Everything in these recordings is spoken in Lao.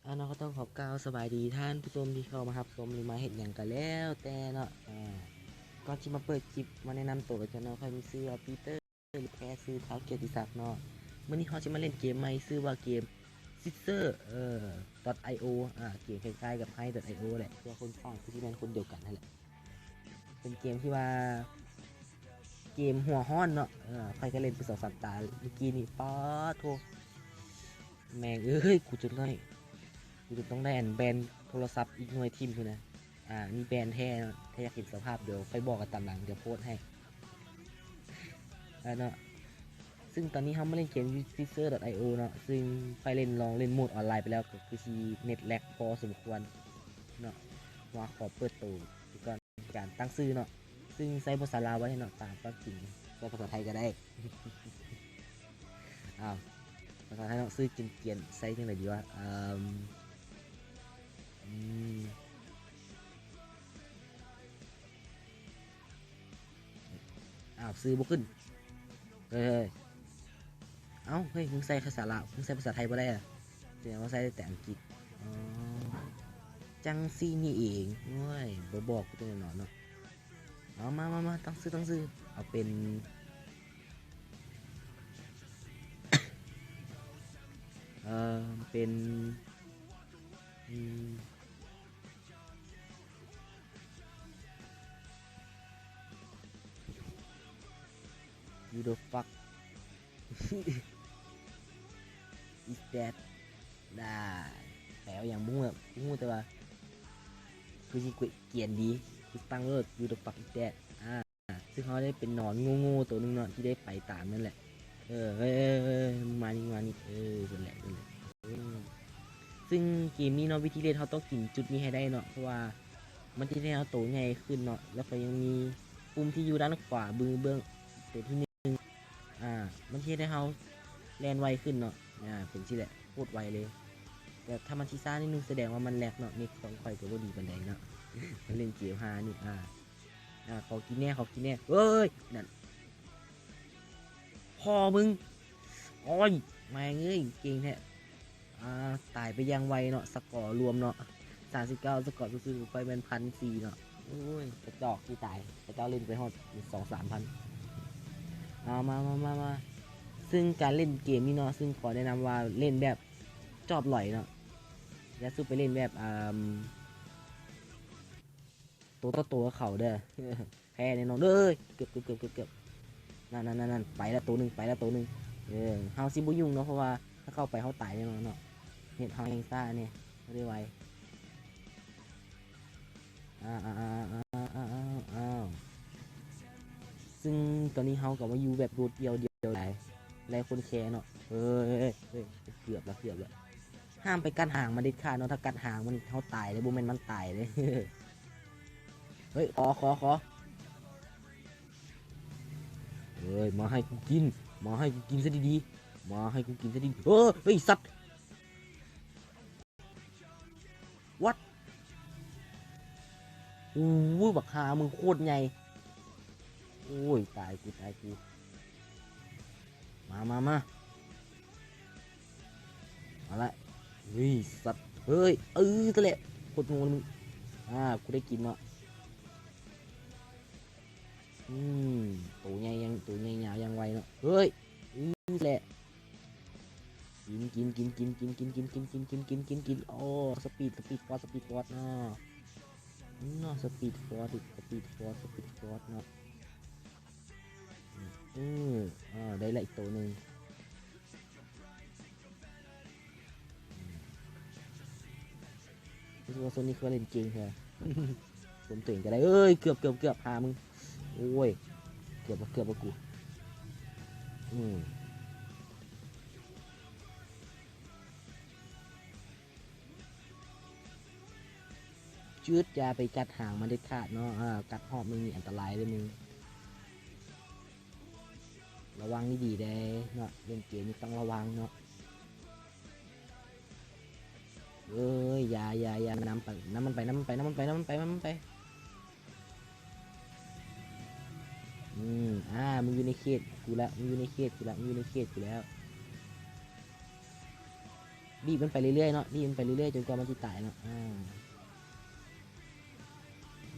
ອາ ເນາະ ກໍຕ້ອງຂໍກ່າວສະບາຍດີທ່ານຜູ້ຊົມທີ່ເຂົ້າມາຮັບຊົມ ຫຼື ມາເຮັດຫຍັງກໍແລ້ວແຕ່ເນາະ. ອາ ກ່ອນທີ່ມາເປີດຄລິບ ມາແນະນຳໂຕກັນເນາະ, ຂ້ອຍມີຊື່ວ່າປີເຕີ ຫຼື ແພ ຊື່ທ້າວກຽດຕິສັກເນາະ. ມື້ນີ້ເຮົາຊິມາຫຼິ້ນເກມໃໝ່ ຊື່ວ່າເກມ Scissor ເອີ .io ອາ ເກມຄ້າຍໆກັບ Pi.io ແຫຼະ, ແຕ່ຄົນສ້າງຄືຊິແມ່ນຄົນດຽວກັນຫັ້ນແຫຼະ. ເປັນເກມທີ່ວ່າ ເກມຫົວຮ້ອນເນາະ. ເອີ ຂ້ອຍກໍຫຼິ້ນໄປສອງສາມຕາມື້ກີ້ນີ້ ປາດໂທ້ ແມ່ງເອີຍ ກູຈົນໄດ້ ກູຈົນຕ້ອງໄດ້ອັນແບນໂທລະສັບອີກໜ່ວຍຖິ້ມພຸ້ນນະ. ອາ ນີ້ແບນແທ້ເນາະ, ຖ້າຢາກເຫັນສະພາບ ດຽວຂ້ອຍບອກກັນຕາມຫຼັງ ດຽວໂພສໃຫ້ ອາ ເນາະ. ຊຶ່ງຕອນນີ້ເຮົາມາຫຼິ້ນເກມ Scissor .io ເນາະ, ຊຶ່ງຂ້ອຍເລ່ນ ລອງເລ່ນໂໝດອອນລາຍໄປແລ້ວ ກໍຄືຊິເນັດແລັກພໍສົມຄວນເນາະ. ວ່າຂໍເປີດໂຕກ່ອນ ການຕັ້ງຊື່ເນາະ, ຊຶ່ງໃຊ້ພາສາລາວບໍ່ໄດ້ເນາະ, ຕາມຄວາມຈິງໃຊ້ພາສາໄທກໍໄດ້. ອ້າວ ພາສາໄທເນາະ, ຊື່ກຽນໆ ໃຊ້ຈັ່ງໃດດີວະ? ເອີ່ມ ອືມ ອ້າວ ຊື່ບໍ່ຂຶ້ນ. ເອີຍ ເອົ້າ ເຮີ້ຍ ມຶງໃຊ້ພາສາລາວ ມຶງໃຊ້ພາສາໄທບໍ່ໄດ້ລະ? ສະແດງວ່າໃຊ້ແຕ່ອັງກິດ. ອໍ ຈັ່ງຊີ້ນີ້ເອງ. ໂອ້ຍ ບໍ່ບອກກູແນ່ນອນເນາະ. ເອົາ ມາ ມາ ມາ ຕັ້ງຊື່ ຕັ້ງຊື່ ເອົາເປັນ ເອີ່ມ ເປັນ ອືມ Who the fuck is that? ນະ ແປວ່າຫຍັງບໍ່ຮູ້ ບໍ່ຮູ້ ແຕ່ວ່າຄືຊິກວ- ກວນດີ ຄືຕັ້ງໂລດ Who the fuck is that? ອາ ຊຶ່ງເຮົາໄດ້ເປັນໜອນໂງ່ໆໂຕໜຶ່ງເນາະ ທີ່ໄດ້ໄປຕາມນັ້ນແຫຼະ. ເອີ ເອີ ເອີ ເອີ ມານີ້ ມານີ້ ເອີ ນັ້ນແຫຼະ ນັ້ນແຫຼະ. ເອີ ຊຶ່ງເກມນີ້ເນາະ ວິທີເລ່ນເຮົາຕ້ອງກິນຈຸດນີ້ໃຫ້ໄດ້ເນາະ ເພາະວ່າມັນຈະເຮັດໃຫ້ເຮົາໂຕໃຫຍ່ຂຶ້ນເນາະ. ແລ້ວກໍຍັງມີປຸ່ມທີ່ຢູ່ດ້ານຂວາມືເບື້ອງ ໂຕທີໜຶ່ງ ອາ ມັນເຮັດໃຫ້ເຮົາແລ່ນໄວຂຶ້ນເນາະ. ອາ ເປັນຊີ້ແຫຼະ ໂຄດໄວເລີຍ. ແຕ່ຖ້າມັນຊິຊ້ານິດໜຶ່ງ ສະແດງວ່າມັນແລັກເນາະ, ເນັດຂອງຂ້ອຍກໍບໍ່ດີປານໃດເນາະ ມັນຫຼິ້ນເກມຫ່ານີ້. ອາ ອາ ຂໍກິນແດ່ ຂໍກິນແດ່. ເອີຍ ນັ້ນ ພໍ່ມຶງ ໂອ້ຍ ແມ່ງເອີຍ ເກັ່ງແທ້. ອາ ຕາຍໄປຢ່າງໄວເນາະ, ສະກໍລວມເນາະ ສາມສິບເກົ້າ ສະກໍຊື່ໆຂ້ອຍແມ່ນພັນສີ່ເນາະ. ໂອ້ຍ ກະຈອກທີ່ຕາຍ ຂະເຈົ້າຫຼິ້ນໄປຮອດສອງສາມພັນ. ເອົາ ມາ ມາ ມາ ມາ ຊຶ່ງການຫຼິ້ນເກມນີ້ເນາະ ຊຶ່ງຂໍແນະນຳວ່າຫຼິ້ນແບບຈອບຫຼອຍເນາະ, ຢ່າສູ່ໄປຫຼິ້ນແບບ ອາ ໂຕຕໍ່ໂຕກັບເຂົາເດີ ແພ້ແນ່ນອນເດີ. ເກືອບ ເກືອບ ເກືອບ ເກືອບ ນັ້ນ ນັ້ນ ນັ້ນ ໄປລະໂຕໜຶ່ງ ໄປລະໂຕໜຶ່ງ. ເອີ ເຮົາຊິບໍ່ຫຍຸ້ງເນາະ ເພາະວ່າຖ້າເຂົ້າໄປເຮົາຕາຍແນ່ນອນເນາະ. ເນັດເຮົາແຮ່ງຊ້າແນ່ ບໍ່ໄດ້ໄວ. ອ້າວ ອ້າວ ອ້າວ ອ້າວ ອ້າວ ອ້າວ ອ້າວ ອ້າວ ຊຶ່ງຕອນນີ້ເຮົາກໍມາຢູ່ແບບໂດດດ່ຽວ ດ່ຽວຫຼາຍ ຫຼາຍຄົນແຄ່ເນາະ. ເອີຍ ເອີຍ ເອີຍ ເກືອບລະ ເກືອບລະ. ຫ້າມໄປກັດຫາງມັນເດັດຂາດເນາະ, ຖ້າກັດຫາງມັນ ເຮົາຕາຍເດ້ ບໍ່ແມ່ນມັນຕາຍເດ້. ເຮີ້ຍ ຂໍ ຂໍ ຂໍ ເຮີ້ຍ ມາໃຫ້ກູກິນ ມາໃຫ້ກູກິນຊະດີໆ ມາໃຫ້ກູກິນຊະດີໆ. ເຮີ້ຍ ເຮີ້ຍ ສັດ What? ໂອ້ຍ ບັກຫ່າ ມຶງໂຄດໃຫຍ່. ໂອ້ຍ ຕາຍກູ ຕາຍກູ. ມາ ມາ ມາ ມາລະ. ເຮີ້ຍ ສັດ ເຮີ້ຍ ເອີ ນັ້ນແຫຼະ ໂຄດໂງ່ນະມຶງ. ອາ ກູໄດ້ກິນເນາະ. ອືມ ໂຕໃຫຍ່ ຍັງ ໂຕໃຫຍ່ຍາວຢ່າງໄວເນາະ. ເຮີ້ຍ ອືມ ແຫຼະ ກິນ ກິນ ກິນ ກິນ ກິນ ກິນ ກິນ ກິນ ກິນ ກິນ ກິນ ກິນ ກິນ. ໂອ້ ສະປີດ ສະປີດຟອດ ສະປີດຟອດເນາະ ເນາະ ສະປີດຟອດ ສະປີດຟອດ ສະປີດຟອດເນາະ. ເອີ ເອີ ໄດ້ລະອີກໂຕໜຶ່ງ. ອືມ ຮູ້ສຶກວ່າໂຊນນີ້ຄືວ່າຫຼິ້ນເກັ່ງແທ້ ຊົມຕົວເອງກໍໄດ້. ເອີຍ ເກືອບ ເກືອບ ເກືອບ ຫາມຶງ. ໂອ້ຍ ເກືອບ ເກືອບລະກູ. ອືມ ຈືດ ຢ່າໄປກັດຫາງມັນເດັດຂາດເນາະ. ເອີ ກັດຮອບໜຶ່ງນີ້ອັນຕະລາຍເດ້ມຶງ. ລະວັງດີໆເດ້ເນາະ, ຫຼິ້ນເກມນີ້ຕ້ອງລະວັງເນາະ. ເອີຍ ຢ່າ ຢ່າ ຢ່າ ນຳໄປ ນຳມັນໄປ ນຳມັນໄປ ນຳມັນໄປ ນຳມັນໄປ ນຳມັນໄປ. ອືມ ອ່າ ມັນຢູ່ໃນເຂດກູລະ ມັນຢູ່ໃນເຂດກູລະ ມັນຢູ່ໃນເຂດກູແລ້ວ. ບີບມັນໄປເລື້ອຍໆເນາະ ບີບມັນໄປເລື້ອຍໆ ຈົນກວ່າມັນຊິຕາຍເນາະ. ອ່າ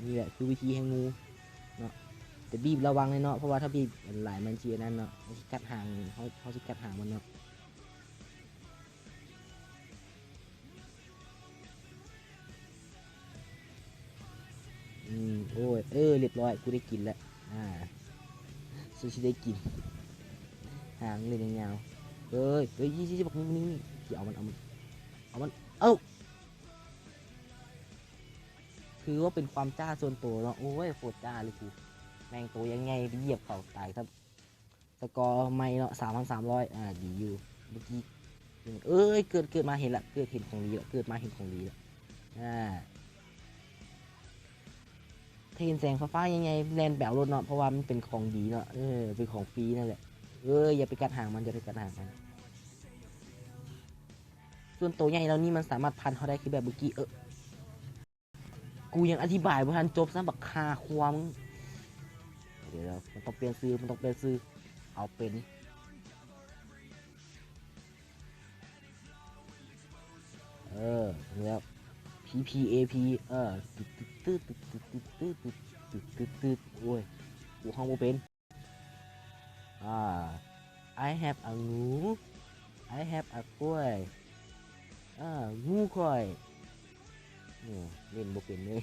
ນີ້ແຫຼະຄືວິທີແຫ່ງງູເນາະ ແຕ່ບີບລະວັງແດ່ເນາະ ເພາະວ່າຖ້າບີບຫຼາຍມັນຊິອັນນັ້ນເນາະ ມັນຊິກັດຫາງ ເຮົາ ເຮົາຊິກັດຫາງມັນເນາະ. ອືມ ໂອ້ຍ ເອີ ລຽບຮ້ອຍ ກູໄດ້ກິນແລ້ວ. ອ່າ ຊິ ຊິໄດ້ກິນ ຫາງເລີຍຍາວໆ. ເອີຍ ເອີຍ ຊິ ຊິ ຊິ ບັກນີ້ ນີ້ ນີ້ ຊິເອົາມັນ ເອົາມັນ ເອົາມັນ ເອົ້າ ຖືວ່າເປັນຄວາມຈ້າສ່ວນໂຕເນາະ. ໂອ້ຍ ໂຄດຈ້າເລີຍກູ ແມ່ງໂຕຢ່າງໃຫຍ່ ໄປຢຽບເຂົາຕາຍຊະ. ສະກໍໃໝ່ເນາະ ສາມພັນສາມຮ້ອຍ ອ່າ ດີຢູ່. ເມື່ອກີ້ ເອີຍ ເກີດ ເກີດມາເຫັນລະ ເກີດເຫັນຂອງດີລະ ເກີດມາເຫັນຂອງດີລະ. ອ່າ ຖ້າເຫັນແສງຟ້າໆໃຫຍ່ໆ ແລ່ນໄປເອົາໂລດເນາະ ເພາະວ່າມັນເປັນຂອງດີເນາະ. ເອີ ເປັນຂອງຟຣີນັ້ນແຫຼະ. ເອີຍ ຢ່າໄປກັດຫາງມັນ ຢ່າໄປກັດຫາງມັນ. ສ່ວນໂຕໃຫຍ່ເຫຼົ່ານີ້ມັນສາມາດພັນເຮົາໄດ້ ຄືແບບເມື່ອກີ້ ເອີ ກູຍັງອະທິບາຍບໍ່ທັນຈົບຊ້ຳ ບັກຫາຄວາມ. ດຽວໆ ມັນຕ້ອງປ່ຽນຊື່ ມັນຕ້ອງປ່ຽນຊື່. ເອົາເປັນ ເອີ ແລ້ວ ພີພີເອພີ ເອີ ຕຶດໆ ຕຶດໆ ຕຶດໆ ຕຶດໆ ຕຶດໆ ຕຶດໆ. ໂອ້ຍ ກູຮ້ອງບໍ່ເປັນ. ອ່າ I have a ງູ I have a ກ້ວຍ ອ່າ ງູຂ້ອຍ. ໂອ້ ເລ່ນບໍ່ເປັນເລີຍ.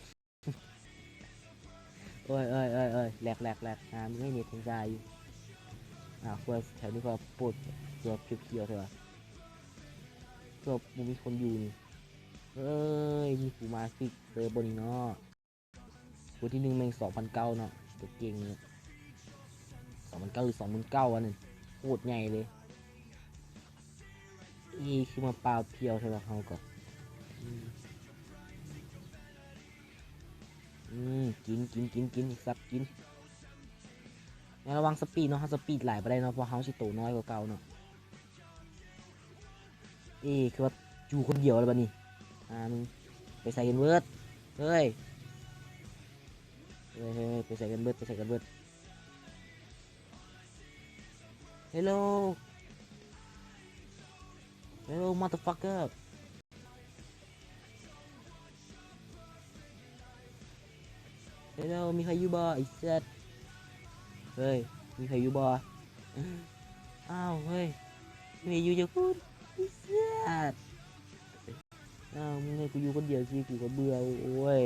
ໂອ້ຍ ໂອ້ຍ ໂອ້ຍ ໂອ້ຍ ແລັກ ແລັກ ແລັກ. ອ່າ ມຶງໃຫ້ເນັດແຮງຊ້າຢູ່. ອ່າ ຂ້ອຍແຖວນີ້ກໍໂພດຕົວຂຽວໆແທ້ວ່າ ຄືວ່າບໍ່ມີຄົນຢູ່ນີ້. ເອີຍ ມີຜູ້ມາຟິກເຊີບບໍ່ນີ້ເນາະ. ຄົນທີໜຶ່ງແມ່ງສອງພັນເກົ້າເນາະ ຕົວເກັ່ງເນາະ ສອງພັນເກົ້າ ຫຼື ສອງໝື່ນເກົ້າ ອັນນັ້ນ ໂຄດໃຫຍ່ເລີຍ. ອີ ຄືມາປ່າວພຽວແທ້ວະ ເຮົາກໍ ອືມ ອືມ ກິນ ກິນ ກິນ ກິນ ສັດກິນ. ໃນລະຫວ່າງສະປີດເນາະ ເຮົາສະປີດຫຼາຍບໍ່ໄດ້ເນາະ ເພາະເຮົາຊິໂຕນ້ອຍກວ່າເກົ່າເນາະ. ເອ ຄືວ່າຢູ່ຄົນດຽວແລ້ວບັດນີ້. ອ່າ ມຶງໄປໃສກັນເບີດ? ເຮີ້ຍ ເຮີ້ຍ ເຮີ້ຍ ໄປໃສກັນເບີດ? ໄປໃສກັນເບີດ? Hello Hello motherfucker. Hello ມີໃຜຢູ່ບໍ່ໄອ້ສັດ? ເຮີ້ຍ ມີໃຜຢູ່ບໍ່? ອ້າວ ເຮີ້ຍ ມີໃຜຢູ່ຈັກຄົນ? ໄອ້ສັດ ອ້າວ ມຶງໃຫ້ກູຢູ່ຄົນດຽວຊິ ກູກໍເບື່ອ. ໂອ້ຍ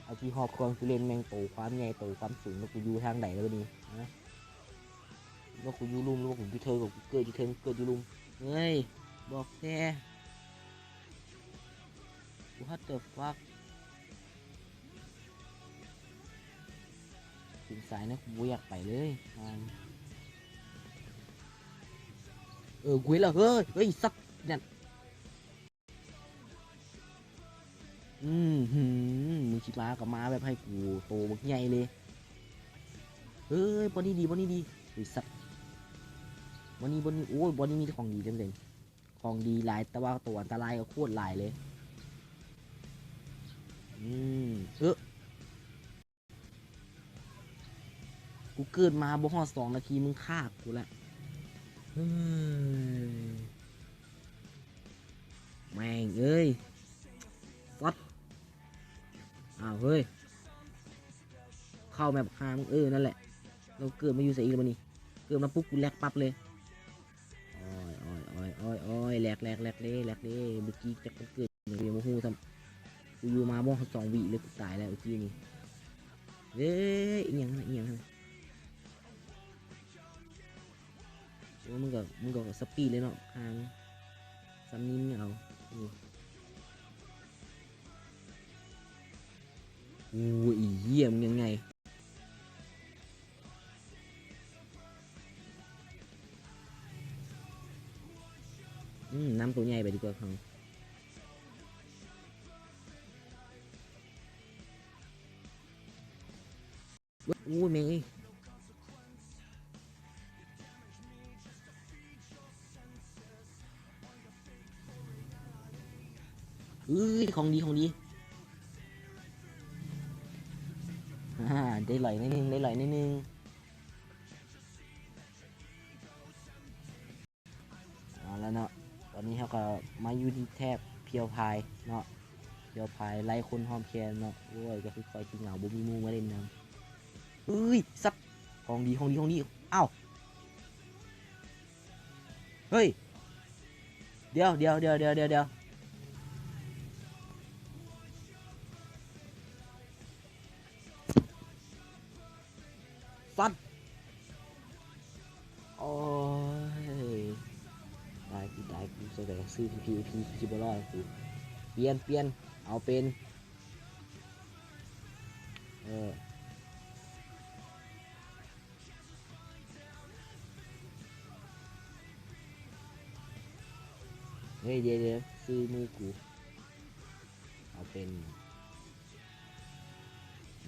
ອາ ທີ່ຮອບຄອງກູເຫຼັ້ນແມ່ງໂຕຄວາມໃຫຍ່ ໂຕຄວາມສູງ ແລ້ວກູຢູ່ທາງໃດແລ້ວບັດນີ້? ຮະ ວ່າກູຢູ່ລຸ່ມ ຫຼືວ່າກູຢູ່ເທິງ? ກູເກີດຢູ່ເທິງ ເກີດຢູ່ລຸ່ມ. ເຮີ້ຍ ບອກແທ້. What the fuck? ເປັນສາຍນະ ກູບໍ່ຢາກໄປເລີຍ. ເອີ ກູເຫັນແລ້ວ. ເຮີ້ຍ ເຮີ້ຍ ສັດ ນັ້ນ. ອືຫື ມຶງຊິມາກໍມາແບບໃຫ້ກູໂຕບັກໃຫຍ່ເລີຍ. ເຮີ້ຍ ບ່ອນນີ້ດີ ບ່ອນນີ້ດີ. ເຮີ້ຍ ສັດ ບ່ອນນີ້ ບ່ອນນີ້ ໂອ້ຍ ບ່ອນນີ້ມີແຕ່ຂອງດີເຕັມໆ ຂອງດີຫຼາຍ ແຕ່ວ່າໂຕອັນຕະລາຍກໍໂຄດຫຼາຍເລີຍ. ອື ເອີ ກູເກີດມາບໍ່ຮອດສອງນາທີ ມຶງຂ້າກູລະ. ເຮີ້ຍ ແມ່ງເອີຍ ສັດ. ອ້າວ ເຮີ້ຍ ເຂົ້າແມັບຂ້າງ. ເອີ ນັ້ນແຫຼະ ລາວເກີດມາຢູ່ໃສອີກລະບັດນີ້? ເກີດມາປຸບ ກູແລັກປັບເລີຍ. ໂອ້ຍ ໂອ້ຍ ໂອ້ຍ ໂອ້ຍ ໂອ້ຍ ແລັກ ແລັກ ແລັກເດ້ ແລັກເດ້. ເມື່ອກີ້ຈັກມັນເກີດຫຍັງ ກູຍັງບໍ່ຮູ້ຊ້ຳ. ກູຢູ່ມາບໍ່ຮອດສອງວິເລີຍ ກູຕາຍແລ້ວເມື່ອກີ້ນີ້. ເອີຍ ອີຫຍັງຫັ້ນ ອີຫຍັງຫັ້ນ? ໂອ້ ມຶງກໍ ມຶງກໍສະປີດເລີຍເນາະ ຫ່າງ ສ່ຳນີ້ມຶງເອົາ. ໂອ້ຍ ອີເຫ້ຍ ມຶງຍັງໃຫຍ່. ອືມ ນຳໂຕໃຫຍ່ໄປດີກວ່າເຮົາ. ໂອ້ຍ ແມ່ງເອີຍ. ເອີຍ ຂອງດີ ຂອງດີ. ອາ ໄດ້ຫຼອຍໜ້ອຍໜຶ່ງ ໄດ້ຫຼອຍໜ້ອຍໜຶ່ງ. ເອົາລະເນາະ ຕອນນີ້ເຮົ ກໍມາຢູ່ທີ່ແຖບພຽວພາຍເນາະ ພຽວພາຍໄລ່ຄົນຫອມແຄມເນາະ. ໂອ້ຍ ກໍຄືຂ້ອຍທີ່ເຫງົາ ບໍ່ມີໝູ່ມາຫຼິ້ນນຳ. ເອີຍ ສັດ ຂອງດີ ຂອງດີ ຂອງດີ. ອ້າວ ເຮີ້ຍ ດຽວ ດຽວ ດຽວ ດຽວ ດຽວ ດຽວ ສັດ ໂອ້ຍ ຕາຍ ກູຕາຍ ກູສົງໄສຊື້ ພີພີ ພີ ກູຊິບໍ່ລອດ ກູ ປ່ຽນ ປ່ຽນ ເອົາເປັນ ເອີ ເຮີ້ຍ ດຽວ ດຽວ ຊື່ໝູ່ກູ ເອົາເປັນ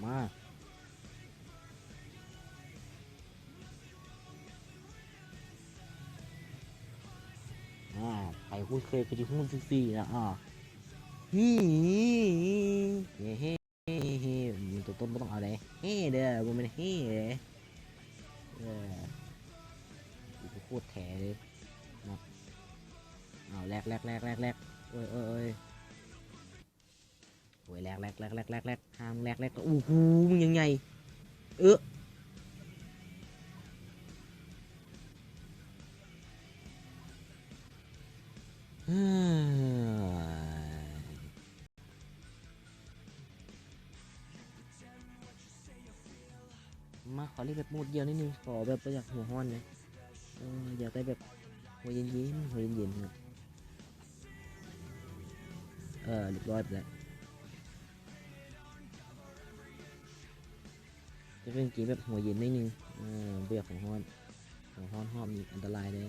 ມາ ອາ ໃຜຄຸ້ນເຄີຍກໍຊິຮູ້ຊື່ໆນະ ອາ ເຮີ ເຮີ ເຮີ ເຮີ ເຮີ ມັນຕົວຕົ້ນບໍ່ຕ້ອງເອົາເດ້ ເຮີເດີ ບໍ່ແມ່ນເຮີເດ້ ເອີ ໂຄດແທ້ເລີຍເນາະ. ອ້າວ ແລັກ ແລັກ ແລັກ ແລັກ ແລັກ ໂອ້ຍ ໂອ້ຍ ໂອ້ຍ ໂອ້ຍ ແລັກ ແລັກ ແລັກ ແລັກ ແລັກ ແລັກ ຫ້າມແລັກ ແລັກ ໂອ້ໂຫ ມຶງຫຍັງໃຫຍ່ ເອີ ມາ ຂໍຫຼິ້ນແບບໂໝດດຽວໜ້ອຍໜຶ່ງ ຂໍແບບບໍ່ຢາກຫົວຮ້ອນນະ ເອີ ຢາກໄດ້ແບບຫົວເຢັນໆ ຫົວເຢັນໆ ເນາະ. ເອີ ລຽບຮ້ອຍໄປແລ້ວ ຈະເປັນເກມແບບຫົວເຢັນໜ້ອຍໜຶ່ງ ເອີ ບໍ່ຢາກຫົວຮ້ອນ ຫົວຮ້ອນຮອບນີ້ອັນຕະລາຍເດ້.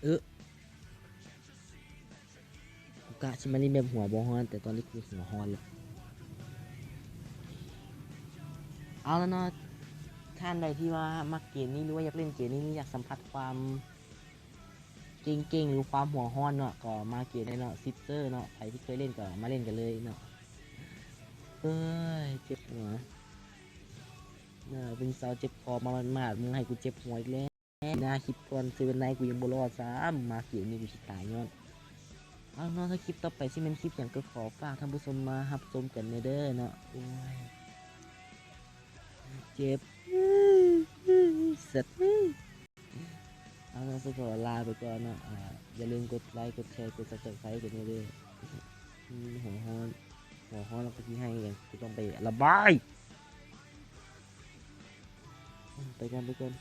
ເອີ ກູກະຊິມາຫຼິ້ນແບບຫົວບໍ່ຮ້ອນ ແຕ່ຕອນນີ້ກູຫົວຮ້ອນແລ້ວ. ເອົາລະເນາະ ທ່ານໃດທີ່ວ່າມັກເກມນີ້ ຫຼືວ່າຢາກຫຼິ້ນເກມນີ້ ຫຼືຢາກສຳຜັດຄວາມ ເກັ່ງໆ ຫຼືຄວາມຫົວຮ້ອນເນາະ ກໍມາເກມໄດ້ເນາະ ຊິດເຊີເນາະ ໃຜທີ່ເຄີຍຫຼິ້ນກໍມາຫຼິ້ນກັນເລີຍເນາະ. ເອີຍ ເຈັບຫົວ ເປັນຊາວເຈັບຄໍມາໝາດໆ ມຶງໃຫ້ກູເຈັບຫົວອີກແລ້ວ. ໜ້າຄລິບກ່ອນເຊເວັນໄນ ກູຍັງບໍ່ລອດຊ້ຳ ມາເກມນີ້ກູຊິຕາຍຍ້ອນ. ເອົາເນາະ ຖ້າຄລິບຕໍ່ໄປຊິແມ່ນຄລິບຫຍັງ ກໍຂໍຝາກທ່ານຜູ້ຊົມມາຮັບຊົມກັນແດ່ເດີເນາະ. ໂອ້ຍ ເຈັບ ສັດ. ເອົາເນາະ ສະ ຂໍລາໄປກ່ອນເນາະ ອາ ຢ່າລືມກົດໄລ ກົດແຊ ກົດຊັບສະໄຄຣບກັນແດ່ເດີ. ອືມ ຫົວຮ້ອນ ຫົວຮ້ອນແລ້ວກໍຊິໄຫ້ຫຍັງ ກູຕ້ອງໄປລະບາຍ. ອືມ ໄປກ່ອນ ໄປກ່ອນ.